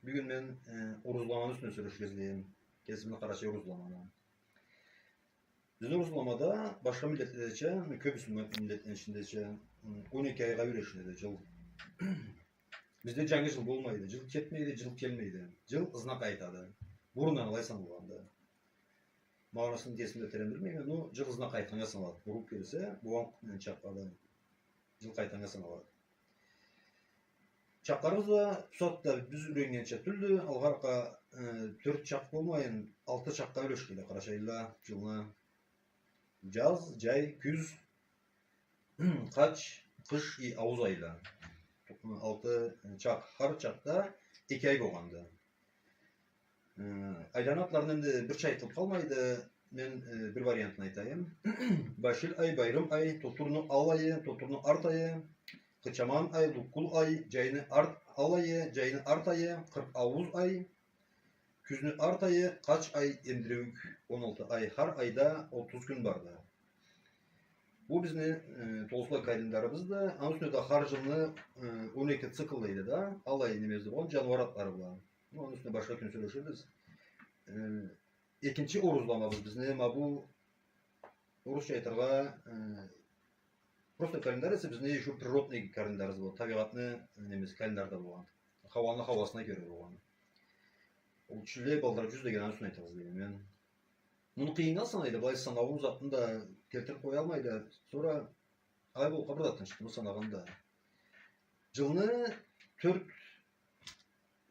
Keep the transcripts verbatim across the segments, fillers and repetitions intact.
Бюгюн мен, э, орузламаны юсюне сёлеширге излейме. Кесибизни къарачай орузламаны. Бизни орузламада башха миллетледеча, кёбюсю миллетлени ичиндеча, м, он эки айгъа бёлешиледи джыл. Бизде джангы джыл болмайды. Джыл кетмейди, джыл келмейди. Джыл ызына къайтады. Бурундан алай саналгъанды. Магъанасын кесим да терен билмейме, но джыл ызына къайтханнга саналады. Бурулуб келсе, болгъан чакълада джыл къайтханнга саналады. Чакъларыбыз да бусагъатда биз юреннгенча тюлдю, алгъаракъа, э, тёрт чакъ болмайын, алты чакъгъа бёлешгенле къарачайлыла джылны. Джаз, джай, кюз, къач, къыш и ауз айла. Алты чакъ, хар чакъда эки ай болгъанды. Э, айланы атларын энди бирча айтылыб къалмайды. Мен, э, бир вариантын айтайым. Башил ай, байрым ай, тотурну ал айы, тотурну арт айы, къычаман ай, луккул ай, джайны арт, ал айы, джайны арт айы, къыркъ ауз ай, кюзню арт айы, къач ай, эмдиреуюк он алты ай, хар айда отуз кюн барды. Бу бизни, э, толусу бла календарыбызды. Аны юсюне да хар джылны, э, он эки цикл дейди да, алай немеси болгъан, джаныуар атлары бла. Аны юсюне башха кюн сёлеширбиз. Э, экинчи орузламабыз бизни, ма бу, орусча айтыргъа, э, просто календарь эсе, бизни ещё природный календарыбыз бла, табигъатны, э, немеси, календарь да болгъан. Хауаны хауасына кёре болгъан. Ол чилле, балдыр джюз деген, аны юсюне айтыргъа излейме мен. Муну къыйыннга санайды, былай санауун затын да келтириб къоялмайды. Сора алай болуб къалыб бир затдан чыкъды, муну санагъан да. Джылны тёрт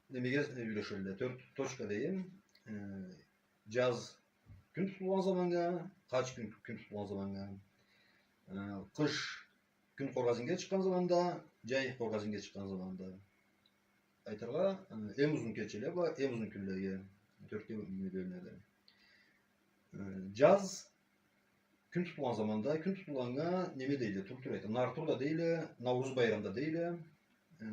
немеге бёлешелле, тёрт точка дейим. Э, джаз кюн тутулгъан заманнга, къач кюн, кюн тутулгъан заманнга, э, къыш кюн къоргъазинге чыкъгъан заманда, джай къоргъазинге чыкъгъан заманда. Айтыргъа, э, эм узун кечеле бла эм узун кюнлеге, тёртге бёлюнеди. Э, джаз кюн тутулгъан заманда, кюн тутулгъаннга неме дейле, тур-тур айта, Нартур да дейле, Науруз байрам да дейле, э,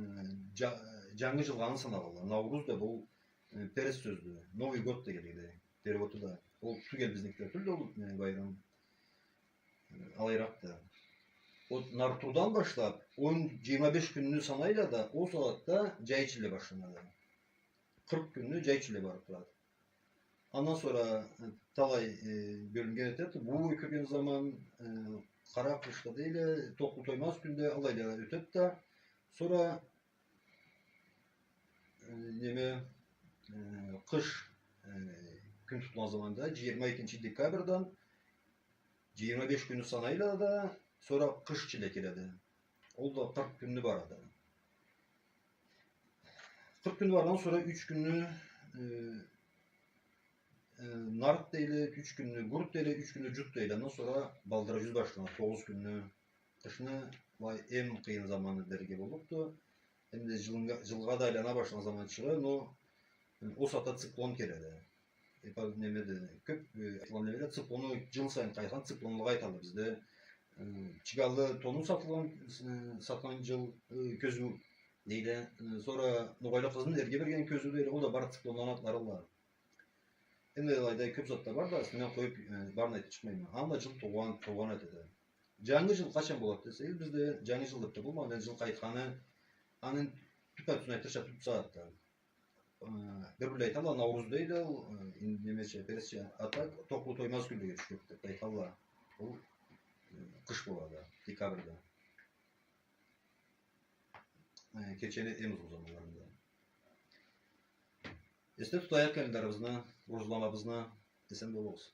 джа-, джангы джылгъа аны санагъанла. Науруз да бу, э, перс сёздю, Новый год дегенлей. Переводу да. Ол тюгел бизникиле тюлдю ол, э, байрам. Э, алайыракъды. Ол Нартурдан башлаб, он, джыйырма беш кюнню санайла да, ол сагъатда джай чилле башланады. Къыркъ кюнню джай чилле барыб турады. Андан сора, э, талай, э, бёлюннген этеди. Буу кёрген заман, э, къара къыш да дейле, токълу тоймаз кюн да, алайла ётеди да. Сора э, неме, э, къыш, э, кюн тутулгъан заманда, джыйырма экинчи декабрдан джыйырма беш кюнню санайла да, сора къыш чилле келеди. Ол да къыркъ кюнню барады. Къыркъ кюнню баргъан сора юч кюнню, э, э, нарт дейле, юч кюнню гурт дейле, юч кюнню джут дейле. Андан сора балдыр джюз башланады, тогъуз кюнню. Къышны былай эм къыйын заманы дерге боллукъду. Энди джылгъа, джылгъа да айлана башлагъан заманчыгъы, но, э, ол сагъатда циклон келеди. Э, па-, немеди, кёб, э, айтылгъан немеле, циклонну джыл сайын къайтхан циклонлугъа айталла бизде. Э, чыгалы тону сатылгъан, э, сатхан джыл, э, кёзюу дейле. Э, сора ногъайлы къызны эрге берген кёзюу дейле, ол да бары циклонланы атларыла. Энди алайда кёб зат да бар да, юсюнден къоюб, э, барын айтыб чыкъмайма. Аны бла джыл туугъан, туугъан этеди. Джангы джыл къачан болады десегиз, бизде джангы джыл деб да болмайды, джыл къайтханы, аны тюппе-тюзюн айтырча тюлдю бусагъатда. Э, бир-бирле айталла, Науруз дейле, ол, э, ин-, немеча, персча, а так, токълу тоймаз кюнлеге тюшгенди деб айталла. Ол, э, къыш болады, декабрда. Э, кечени эм узун заманларында. Эсде тутайыкъ календарыбызны, орузламабызны, эсен болугъуз.